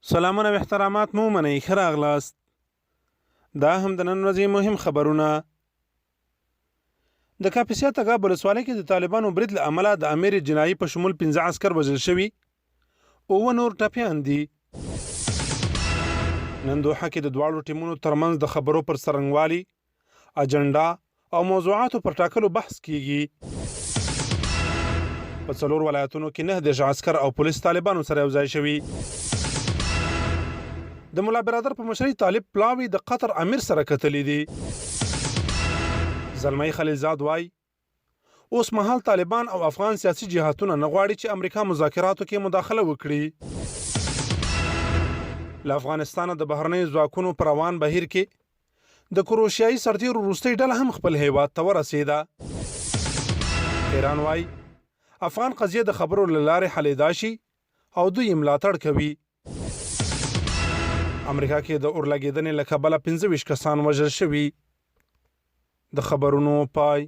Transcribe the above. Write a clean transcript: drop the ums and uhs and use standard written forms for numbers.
سلامونه او احترامات مو منئ، ښه راغلاست. دا هم د نن ورځې مهم خبرونه. د کاپیسیا تګاب ولسوالۍ کې د طالبانو برید له امله د امیر جنایي په شمول 15 عسکر وژل شوي، اووه نور ټپیان دي. نن دوحه کې د دواړو ټیمونو ترمنځ د خبرو پر څرنګوالي، اجنډا او موضوعاتو پر ټاکلو بحث کیږي. په څلور ولایتونو کې 39 عسکر او پولیس طالبانو سره یو ځای شوي. د ملا برادر په مشرۍ طالب پلاوي د قطر امیر سره کتلي دي. زلمی خلیلزاد وايي، اوس مهال طالبان او افغان سیاسي جهتونه نه غواړي چې امریکا مذاکراتو کې مداخله وکړي. له افغانستانه د بهرنیو ځواکونو په روان بهیر کې د کروشیایي سرتیرو وروستۍ ډله هم خپل هیواد ته ورسېده. ایران وايي، افغان قضیه د خبرو له لارې حلېدا شي او دوی یې ملاتړ کوي. امریکا کې د اورلګېدنې له کبله 25 کسان وژل شوي. د خبرونو پای.